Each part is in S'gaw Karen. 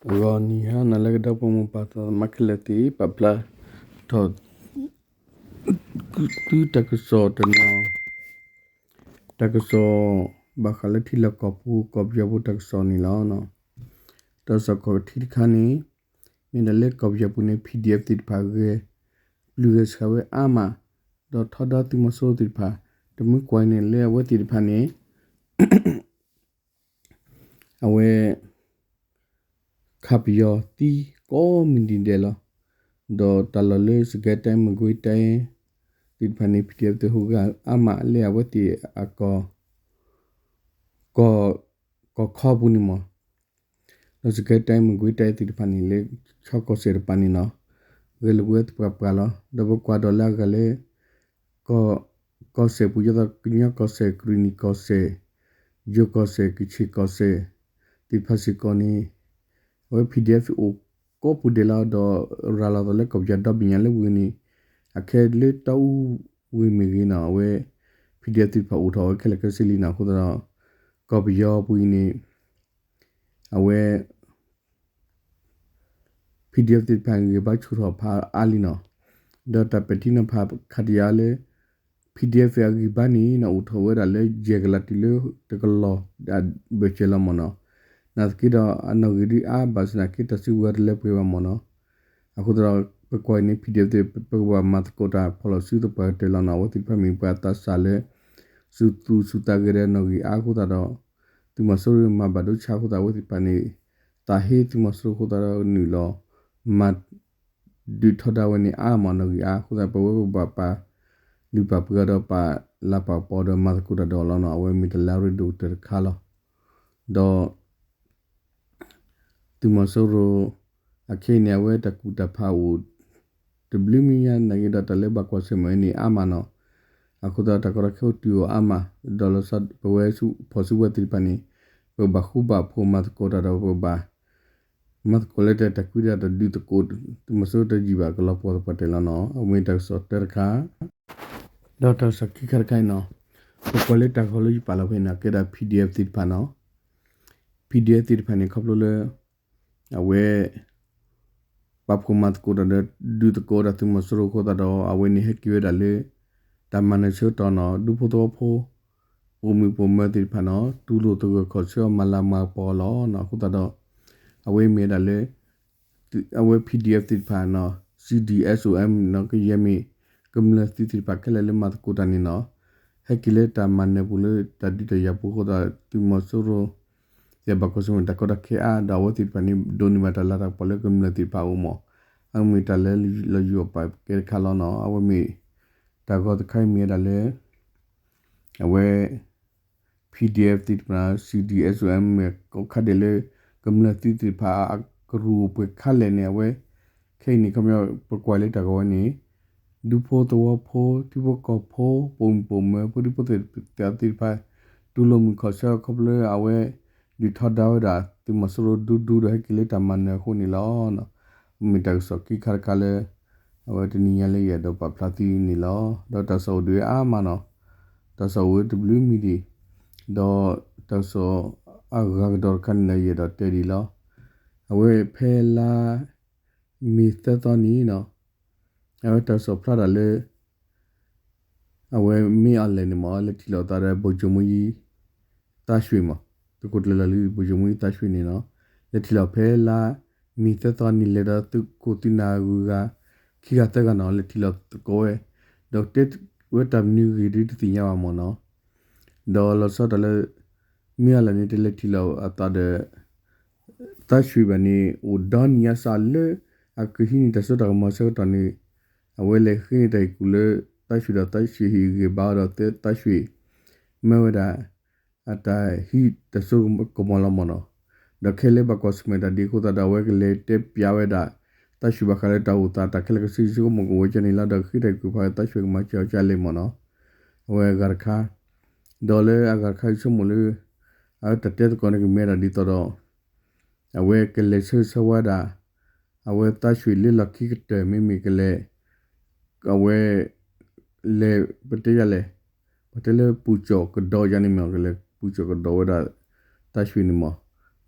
ဂီၤနံၤဟါနၤလၢအဂ့ၤ ဒီပုၢ်ဝဲၢ်မုၢ်ပၢ်သးသမါခဲလၢာ်သ့ၣ်, ပာ်ဖျါထီၣ်သုတၢ်ကစီၣ်တနီၤ, တၢ်ကစီၣ်ဘၣ်ဃးလၢထံလီၢ်ကီၢ်ပူၤ ကီၢ်ပယီၤပူၤတၢ်ကစီၣ်န့ၣ်လီၤ. တၢ်ကစီၣ်ခီၣ်ထံးတခါန့ၣ် မ့ၢ်ဒၣ်လၢကီၢ်ပယီၤပူၤန့ၣ် PDF သ့ၣ်တဖၣ်ဂဲၤ ပျုၢ်ဂဲၤဆှးဝဲအါမး, ဒီးထီဒါသုးမီၤစိရိၤသ့ၣ်တဖၣ်, တမ့ၢ်ကွၢ်န့ၣ်လၢအဝဲသ့ၣ်တဖၣ်န့ၣ် အဝဲ ခးပယီၤသံကိးမုၢ်နံၤဒဲးလီၤ. ဒီးတၢ်လီၢ်လၢစကဲတဲ မကွ့ၤတဲ သ့ၣ်တဖၣ်န့ၣ် PDF သ့ၣ်ဟူးဂဲၤအါမးလၢအဝဲသ့ၣ်အကီၢ် ကီၢ် ကီၢ်ခီပူၤန့ၣ်မး, လၢစကဲတဲ မကွ့ၤတဲသ့ၣ်တဖၣ်န့ၣ် လၢဆီကီၢ်စဲၣ်တပၤန့ၣ်နီၤ, ဂဲၤလိာ်ကွံာ်ဝဲသပှၢ်ပှၢ်လီၤ. ဒီးပကွၢ်ဒီးလၢအဂၤလၢ ကီၢ် ကီၢ်စဲၣ်ပူၤ ဒ်သိးကညီကီၢ်စဲၣ် ကရံၣ်နံၣ်ကီၢ်စဲၣ် ယိၤကီၢ်စဲၣ် ကခ့ၣ်ကီၢ်စဲၣ် သ့ၣ်တဖၣ်စ့ၢ်ကီးန့ၣ် အဝဲ PDF အိၣ်ကိးပူၤဒဲးလီၤ. ဒီးရၤလီၤသးလၢကီၢ်ပယီၤဒီဘ့ၣ်ညါလၢဝ့ၢ်န့ၣ် အခဲလၢတၢ်အူဝ့ၢ်မ့ၢ်ဂ့ၤနီၤ အဝဲ PDF သ့ၣ်တဖၣ်အိၣ်ထီၣ်ဝဲခဲလၢာ်ခဲဆ့လံနီၤ. အဃိသတးဒီး ကီၢ်ပယီၤပူၤအံၤန့ၣ် အဝဲ PDF သ့ၣ်တဖၣ်ဂံၢ်ဘါဆူၣ်ထီၣ်ဖးအါလံနီၤ. ဒီးတၢ်ပဲာ်ထံနီၤဖးခါတယါလၢ PDF အဂံၢ်ဘါန့ၣ်နီၤ အိၣ်ထီၣ်ဝဲဒၣ်လၢယဲၢ်ကလးတုၤလၢတကလီၢ်ဘၢၣ်စၢၤလီၤမ့ၢ်နီၤ. နာ်သက့ဒီးအနီၣ်ဂံၢ်ဒုအါဘၣ်ဆၣ်သနာ်က့ တၢ်စုကဝဲၤတလၢပှဲၤဘၣ်မ့ၢ်နီၤ. အဃိသတးဒီး ပကွၢ်အံၤန့ၣ် PDF သ့ၣ် ပကဘၣ်မၤသကိးတၢ်ဖီၣ်လိာ်စုသပှၢ်ကတၢၢ်လီၤနီၤ. အဝဲသ့ၣ်တဖၣ်မ့ၢ်ပှၤသးစၢ်လၢ စူၢ်သူၣ်စူၢ်သးဂဲၤဒီးနီၣ်ဂံၢ်အါအဃိသတးဒီး သုးမီၤစိရိၤမၤဘၣ်ဒိဆါအဃိသတး အဝဲသ့ၣ်တဖၣ်န့ၣ် သးဟ့သုးမီၤစိရိၤအဃိသတးဒီးနုာ်လီၤ မၤ ဒုးထီဒါဝဲန့ၣ်အါမးနီၣ်ဂံၢ်အါ အဃိသတး ပဝဲပဘၣ်ပာ်လုၢ်ပာ်ပှ့ၤအီၤဒီးပာ်လၤပာ်ကပီၤဒီးမၤသကိးတၢ်ဒီးအီၤလီၤနီၤ. အဝဲမ့ၢ်တၢ်လၢအရ့ဒိၣ်ကတၢၢ်တခါလီၤ. ဒီး သုးမီၤစိရိၤ အခဲအံၤန့ၣ် အဝဲတၢ်ကူၣ်တၢ်ဖးအိၣ် တဘျုးမံၤညါနာ်က့ဒီး တၢ်လၢဘၣ်ကွၢ်ဆၢၣ်မဲာ်န့ၣ်အါမးနီၤ. အဃိသတး တၢ်ကီတၢ်ခဲအိၣ်တုၤအီၤအါမး, ဒီးလီၤဆီပဝဲဖီၣ်စုကဝဲၤသ့ၣ်တဖၣ်န့ၣ် ပဘၣ်ဃူဘၣ်ဖိးမၤသကိးတၢ်ဒီးပဘၣ် မၤသကိးလၢတၢ်တၢ်ကွံတၢ်တၢ်ဒုးသကိး သုးမီၤစိရိၤတယံာ်ဘၣ်ကလီၤပှီၢ်သပှၢ်တၢၢ်လီၤနီၤ. အဝဲမ့ၢ်တၢ်ကစီၣ်တၢတခါ ဒီးတၢ်ကစီၣ်ခံခါတခါအံၤနီၤ, ပကွၢ်လၢတၢ်ဂီၤလၢယပာ်လီၤဖဲန့ၣ်နီၤ ကဲဒၣ် PDF သ့ၣ်တဖၣ်နီၤ. PDF သ့ၣ်တဖၣ်န့ၣ် ခီဖျိလၢ အဝဲ ပာ်ဖှိၣ်မၤသကိးတၢ်ဒီး ဒုးသကိးတၢ်သုးမီၤစိရိၤအဃိသတးဒီး အဝဲန့ၣ်ဟဲက့ၤဝဲဒၣ်လၢ တၢ်မၤနၢၤဆၢကတီၢ်နီၤ ဒူဖိသဝီဖိ ပိာ်မုၣ်ပိာ်မၢၤသ့ၣ်တဖၣ်နီၤ တူၢ်လိာ်သဂၢၢ်ခီၣ်ဆၢအီၤ မၤလၤမၤကပီၤအီၤလီၤနီၤ. အဃိသတးဒီး အဝဲမ့ၢ်ဝဲဒၣ်လၢ အဝဲ PDF သ့ၣ်တဖၣ်နီၤ CDSOM နီၤ ကယဲၢ်မ့ၢ် ကမျၢၢ်သုးသ့ၣ်တဖၣ်ခဲလၢာ်လၢမၤသကိးတၢ်န့ၣ်နီၤ ဟဲက့ၤလၢတၢ်မၤနၢၤပူၤလၢတၢ်ဒုးတၢ်ယၤပူၤအဃိသတး သုးမီၤစိရိၤ သ့ၣ်ဘၣ်ကွၢ်ဆၢၣ်မဲာ်တၢ်ကီတၢ်ခဲအါ ဒီးအဝဲသ့ၣ်တဖၣ်န့ၣ် ဒိးန့ၢ်ဘၣ်တၢ်လၤတၢ်ကပီၤလၢကမျၢၢ်သ့ၣ်တဖၣ်အအိၣ်မး. အမ့ၢ်တၢ်လၢလီၤယိၤအပၢ်ကဲတခါလီၤနီၤ. အဝဲမ့ၢ် တၢ်ဂီၤတခါအံၤမ့ၢ်ဝဲဒၣ်လၢ အဝဲ PDF သ့ၣ်တဖၣ် CDSOM မ့ၢ်ကိးခါဒဲးလၢ ကမျၢၢ်သုးသ့ၣ်တဖၣ်အကရူၢ်အိၣ်ပှဲၤခါလဲၣ်န့ၣ် အဝဲ ခဲအံၤန့ၣ် ခီပညီ ပကွၢ်လၢတၢ်ဂီၤဝဲန့ၣ် ဒူဖိသဝီဖိ ထံဖိကီၢ်ဖိ ပိာ်မုၣ်ပိာ်မၢၤ ဖိဒံဖိသၣ်သ့ၣ်တဖၣ် တူၢ်လိာ်မုာ်ခီၣ်ဆၢခီဖျိလၢအဝဲ ဒုးထီဒါဝဲဒၣ် သုးမီၤစိရိၤဒူဒူဒီးဟဲက့ၤလၢတၢ်မၤနၢၤအဃိန့ၣ်လီၤ. မ့ၢ်တၢ်ကစီၣ်ခံခါတခါလၢ အဝဲတနံၤညါလၢယအဲၣ်ဒိးပာ်ဖျါသုန့ၣ်လီၤ. ဒီးတၢ်ကစီၣ်အိၣ်ဒံးဝဲအါမးနီၤ. တၢ်ကစီၣ်အိၣ်ဝဲတဘျုးမံၤဒံး, ဒီးတၢ်ကစီၣ်အဂၤကဒီးတခါန့ၣ်ဒီး ယအဲၣ်ဒိးတဲဒ်အံၤလီၤ. အဝဲဖဲလါမ့ၤသၢသီန့ၣ်နီၤ, အဝဲတၢ်ကစီၣ်ဖျါဒၣ်လၢ အဝဲမ့ၢ်အီၤလဲၣ်န့ၣ်မး လဲၤထံၣ်လိာ်အသးဒီး ဗိုလ်ချုပ်မှူးကြီးသန်းရွှေမး, သုးခိၣ်ကျၢၢ်လီၢ်လံ ဗိုလ်ချုပ်မှူးကြီးသန်းရွှေန့ၣ်နီၤ, လဲၤထံၣ်လိာ်ဖဲလါမ့ၤသၢသီန့ၣ် လဲၤဒီးသုးခိၣ်သုးနၢ်ဂုၤဂၤ ခံဂၤသၢဂၤနီၤ လဲၤထံၣ်လိာ်သကိးဝဲ, ဒီးတဲဝဲတၢ်မနုၤဂ့ၢ်ဒ်တသ့ၣ်ညါဘၣ်မးနီၤ. ဒီးလီၤဆီဒၣ်တၢ်လၢ မ့ၢ်အီၤလဲၣ်န့ၣ် တလဲၤထံၣ်လိာ်အသးဒီး သန်းရွှေဘၣ်န့ၣ် အိၣ်ဒီနံၤညါစးလၢ အကဟံးန့ၢ်တၢ်စိတၢ်ကမီၤဆၢကတီၢ်န့ၣ် အဝဲလဲၤဃ့န့ၢ်တၢ်ဟ့ၣ်ကူၣ်လၢ သန်းရွှေဒီး သန်းရွှေဟ့ၣ်ဂံၢ်ဘါအီၤဒီး သန်းရွှေ မၢဝဲဒၣ် အတၢ်ဟံးတၢ်စိကမီၤလီၤမးနီၤ. ဒီးခဲလၢာ်ဘၣ်ကွၢ်ဆၢၣ်မဲာ်တၢ်ဒ်အဃိသတးဒီး အဝဲကလဲၤတဲဖျါဝဲဒၣ် သန်းရွှေဘၣ်ဃးလၢတၢ်အိၣ်သး တၢ်ခဲလၢာ်ခဲဆ့ ယဆိကမိၣ်ကအိၣ်ဝဲကန့ၣ်လီၤ. ဒီးဃ့တၢ်ဟ့ၣ်ကူၣ်ဖး သန်းရွှေကမၤစၢၤအီၤကလဲၣ်မးနီၤ. အဝဲအဂၤတခါ ဒီးလၢအဂၤတခါ ယဆိကမိၣ်လၢ အဝဲတၢ်တဲသကိးန့ၣ် ကမ့ၢ်ဝဲဒၣ်ဒ်သိးဒီး အဝဲကလဲၤဆၢဂ့ၤဆၢဝါဒၣ် အဝဲသန်းရွှေလၢလီၢ်ခံကတၢၢ် မ့မ့ၢ်ကလဲၤ အဝဲ လဲၤ ပတဲယၤလဲၣ်, ပတဲလၢပူၤကၠီၣ်ကဒီးယၤန့ၣ်မး ကလဲၤပူၤကၠီၣ်ကဒီးဝဲဒၣ် သန်းရွှေန့ၣ်မး,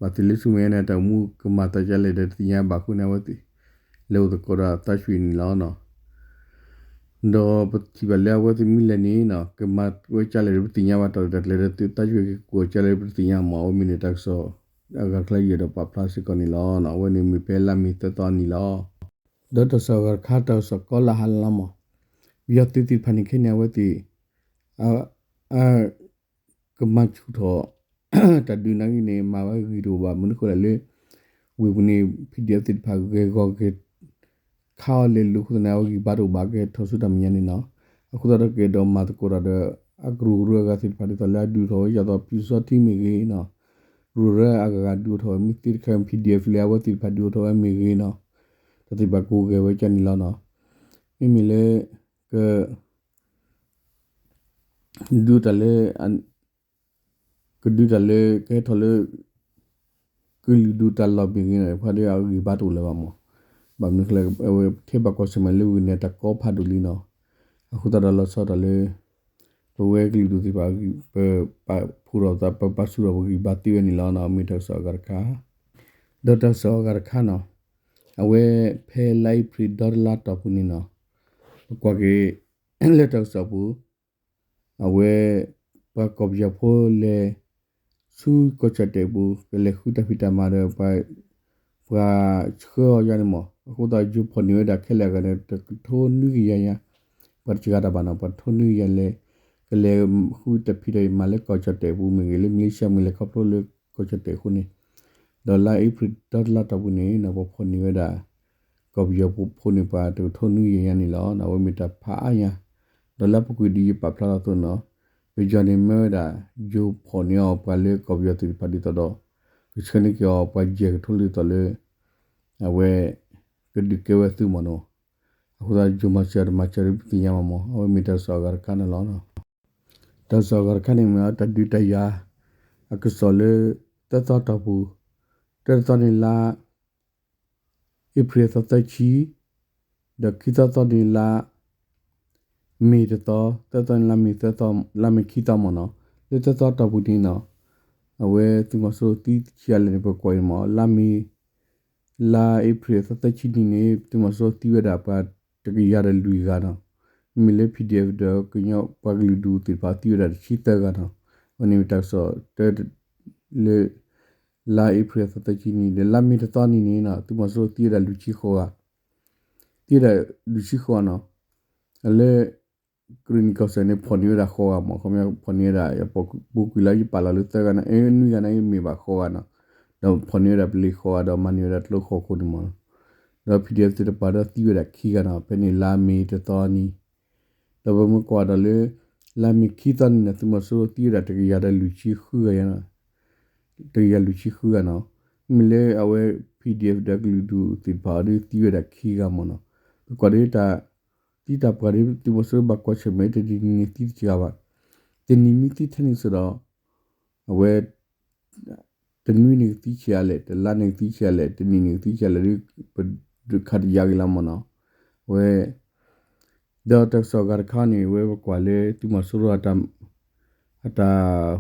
ဘၣ်သ့ၣ်လၢဆူမဲာ်ညါန့ၣ် တၢ်အိၣ်မူကမၤသးဒ်လဲၣ်ဒီးတသ့ၣ်ညါဘၣ်အဃိန့ၣ် အဝဲသ့ၣ် လဲၤအိၣ်သကိးဒီးသးဆူၣ်န့ၣ်လီၤ. ဒီးပထံၣ်ဘၣ်လၢအဝဲသ့ၣ်မ့ၢ်လဲၤန့ၣ် ကမၤဝဲဒ်လဲၣ်ဒီးပတသ့ၣ်ညါဘၣ် တၢ်ရဲၣ်တၢ်ကျဲၤဒီးသးဆူၣ်က့ၤကိးဒ်လဲၣ်ဒီးပတသ့ၣ်ညါမး အဝဲမ့ၢ်န့ၣ်တၢ်ကစီၣ် အဂၤတခါလၢယအဲၣ်ဒိးပာ်ဖျါစ့ၢ်ကီးန့ၣ်လီၤ. အဝဲန့ၣ်မ့ၢ်ဖဲလါမ့ၤသၢသီအနံၤလီၤ. ဒီးတၢ်ကစီၣ်အဂၤတခါ တၢ်ကစီၣ်ကီလၢဟါလီၤမး ပယီၤသုးသ့ၣ်တဖၣ်န့ၣ်ခဲန့ၣ် အဝဲသ့ၣ် အ အ ကမၤဆူၣ်ထီၣ် တၢ်ဒုးနာ်က့န့ၣ် မၤဝဲဂံၢ်တအိၣ်ဘၣ် မနုၤဃိလဲၣ်လၢ ဝ့ၢ်ပူၤန့ၣ် PDF သ့ၣ်တဖၣ်ဂဲၤဂီၤဂဲၤ ခးအီၤလဲၤလိာ်အဃိသတးန့ၣ် အဝဲဂံၢ်ဘါတအိၣ်ဘၣ် ကဲထီၣ်ဆူတၢ်မဲာ်ညါန့ၣ်လီၤ. အဃိသတးဒီးကအဲၣ်ဒိးမၤသကိးတၢ်ဒီး အကရူၢ်ကရၢအဂၤသ့ၣ်တဖၣ်ဒ်သိးလၢအဒုးအိၣ်ထီၣ်ဝဲ ဒ်သိးပျူစောထီးမ့ၢ်ဂ့ၤနီၤ ကရူၢ်ကရၢအဂၤဂၤဒုးအိၣ်ထီၣ်ဝဲ မ့ၢ်သ့တခါ PDF လၢအဝဲသ့ၣ်တဖၣ်ဒုးအိၣ်ထီၣ်ဝဲမ့ၢ်ဂ့ၤနီၤ တၢ်သ့ၣ်တဖၣ်ကဂဲၤဝဲကန့ၣ်လီၤနီၤ. မ့မ့ၢ်လၢ က ဒုးတၢ်လၢ ကဒုးတၢ်လၢ ကဟဲထီၣ်လၢ ကလုာ်ဒူၣ်တၢ်လီၢ်မ့ၢ်ဂ့ၤနီၤ ဖဲဒၣ်အဂံၢ်ဘါတအိၣ်လၢၤဘၣ်မး. ဘၣ်မနုၤလဲၣ် အဝဲထဲဘၣ်ကွၢ်ဆၢၣ်မဲာ်လၢဝ့ၢ်န့ၣ် တၢ်ကီဖးဒိၣ်လံနီၤ. အဃိသတးဒီးလီၤဆီဒၣ်တၢ်လၢ ပဝဲကလုာ်ဒူၣ်သ့ၣ်တဖၣ် ပပာ်ဖှိၣ်ထီၣ်သး ပပာ်ဆူၣ်ထီၣ်ပဂံၢ်ဘါသ့ဝဲန့ၣ်လီၤ. မ့ၢ်တၢ်ကစီၣ်အဂၤတခါ ဒီးတၢ်ကစီၣ်အဂၤတခါနီၤ အဝဲဖဲလါအ့ဖြ့ၣ်ဒီတလါတီၢ်ပူၤန့ၣ်နီၤ ပကွၢ်က့ၤ လၢတၢ်ကစီၣ်ပူၤ အဝဲ ပှၤကီၢ်ပယီၤဖိလဲၤ ဆူကီၢ်ကၠီၣ်တဲာ်ပူၤ ကလဲၤဃုတၢ်ဖံးတၢ်မၤဒီး ပှၤ ပှၤဆှၢအီၤယါန့ၣ်မး အဃိသတးယိၤဖီၣ်န့ၢ်ဝဲဒၣ်ခဲလၢာ်အဂၤန့ၣ် တကထိနွံကယၤညါ ပှၤတစှၤတၢ်ဘၣ်နီၤ ပှၤတထိနွံကယၤလဲၤ ကလဲၤဃုတၢ်ဖံးတၢ်မၤလၢကီၢ်ကၠီၣ်တဲာ်ပူၤမ့ၢ်ဂ့ၤ လၢမလ့ၡါမ့ၢ်လဲၤခီဖျိလၢကီၢ်ကၠီၣ်တဲာ်အဃိန့ၣ် ဒီးလါအ့ဖြ့ၣ်ဒီတလါတီၢ်ပူၤန့ၣ် ပှၤဖီၣ်န့ၢ်ဝဲဒၣ် ကီၢ်ပယီၤဖိန့ၣ် ပှၤတကထိနွံကယၤညါန့ၣ်လီၤ. အဝဲမ့ၢ်တၢ်ဖးအါညါ ဒီးလၢအပူၤကွံာ်ဒ်ယပာ်ဖျါထီၣ်အသိးနီၤ ပယီၤန့ၣ်မၢဝဲဒၣ် ယိၤဖီၣ်န့ၢ်အီၤပှၤလၢကီၢ်ပယီၤသ့ၣ်တဖၣ်ဒ်သိးဒီး ကဆှၢန့ၢ်က့ၤအီၤပှၤယဲၢ်ကထိဒ်သိးလၢ အဝဲ ကဒုးကဲဝဲသုးမးနီၤ. အဃိသတးယိၤမၤစၢၤတမၤစၢၤဒ်ပသ့ၣ်ညါဘၣ်မး အဝဲမ့ၢ်တၢ်ကစီၣ်အဂၤတခါန့ၣ်လီၤ. တၢ်ကစီၣ်အဂၤတခါန့ၣ်မ့ၢ်တၢ်ဒုးတၢ်ယၤ အကစီၣ်လၢ သၢသီတီၢ်ပူၤ တၢတသီန့ၣ်လါ အ့ဖြ့ၣ်အသီသၢဆံ ဒီးခံသီသီန့ၣ်လါ မ့ၤတသီ သၢသီန့ၣ်လါမ့ၤသၢသီ လါမ့ၤခံသီမးနီၤ. လၢသၢသီတီၢ်ပူၤန့ၣ်နီၤ အဝဲသုးမီၤစိရိၤသံဆံးအါလဲၣ်န့ၣ် ပကွၢ်အံၤမး လါမ့ၤ လါအ့ဖြ့ၣ်အသီသၢဆံနံၤန့ၣ် သုးမီၤစိရိၤသံဝဲဒၣ်ပှၤတကယၤဒီးလွံၢ်ဂၤနီၤ. မ့မ့ၢ်လၢ PDF ဒီးကညီပှၤကလုာ်ဒူၣ်သ့ၣ်တဖၣ်သံဝဲဒၣ်တဆံသၢဂၤနီၤ. အဝဲန့ၣ်မ့ၢ်တၢ်ကစီၣ်တၢ လၢ လါအ့ဖြ့ၣ်အသီသၢဆံနံၤ ဒီးလါမ့ၤတသီနံၤန့ၣ်နီၤ သုးမီၤစိရိၤသံဝဲဒၣ်လွံၢ်ဆံဃိးဂၤ သံဝဲဒၣ်လွံၢ်ဆံဃိးဂၤနီၤ. လၢ ကရ့ၣ်နံၣ်ကီၢ်စဲၣ်န့ၣ် ဖီၣ်န့ၢ်ဝဲဒၣ်ဃိးဂၤမး ခီပညီဖီၣ်န့ၢ်ဝဲဒၣ် ပူၤကွံာ်လၢယပာ်လီၤလၢသၢဂၤန့ၣ် နွံဂၤန့ၣ် မ့ၢ်ဘၣ်ဃိးဂၤနီၤ. ဒီးဖီၣ်န့ၢ်ဝဲဒၣ်ပလံၤဃိးဂၤဒီးမၤန့ၢ်ဝဲဒၣ်ကျိဃိးခိၣ်န့ၣ်မးနီၤ. ဒီး PDF သ့ၣ်တဖၣ်ဒီးသံဝဲဒၣ်ခံဂၤနီၤ ဖဲန့ၣ်လါမ့ၤတသီနံၤ ဒီးပမ့ၢ်ကွၢ်ဒီးလၢ လါမ့ၤခံသီနံၤန့ၣ် သုးမီၤစိရိၤသံဝဲဒၣ်တကယၤဒီးလွံၢ်ဆံဃုဂၤ တကယၤလွံၢ်ဆံဃုဂၤနီၤ. မ့မ့ၢ်လၢအဝဲ PDF ဒီးကလုာ်ဒူၣ်သ့ၣ်တဖၣ်အီၤဒီးသံဝဲဒၣ်ခံဂၤမးနီၤ. ပကွၢ်ဒီးတၢ် သံတၢ်ပှၢ်ဒီးသုးမီၤစိရိၤဘၣ်ကွၢ်ဆၢၣ်မဲာ်တနံၤနံၤန့ၣ်သံတစှၤဘၣ်. တနံၤမ့ၢ်သံထဲန့ၣ်စ့ၢ်ဒီး အဝဲ တနွံန့ၣ်ကသံဆံးအါလဲၣ် တလါန့ၣ်ကသံဆံးအါလဲၣ် တနံၤန့ၣ်ကသံဆံးအါလဲၣ်ဒီး ပဒုးခးတယါက့ၤလီၤမးနီၤ. အဝဲ ဒီးတၢ်ကစီၣ်အဂၤတခါန့ၣ် အဝဲပကွၢ်လၢသုးမီၤစိရိၤ အတၢ်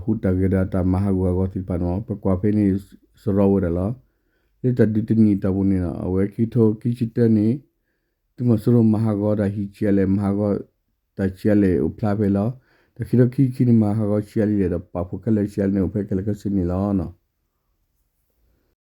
ဟူးတၢ်ဂဲၤဒီးအတၢ်မၤဟးဂူာ်ဟးဂီၤသ့ၣ်တဖၣ်န့ၣ် ပကွၢ်ဖဲန့ၣ်စရီဝဲဒၣ်လီၤ. လၢတၢ်ဒုးတနံၤတီၢ်ပူၤန့ၣ်နီၤ အဝဲခံကထိခံဆံတၢန့ၣ် သုးမီၤစိရိၤမၤဟးဂီၤတၢ်ဟံၣ်ဆံးအါလဲၣ် မၤဟးဂီၤတၢ်ဆံးအါလဲၣ်အိၣ်ဖျါဖဲလီၤ. ဒီးခံကထိခံဆံခံန့ၣ် မၤဟးဂီၤဆံးအါလဲၣ်ဒီး ပာ်ဖှိၣ်ခဲလၢာ်ဆံးအါလဲၣ်န့ၣ် အိၣ်ဖဲခဲလၢာ်ခဲဆ့န့ၣ်လီၤ.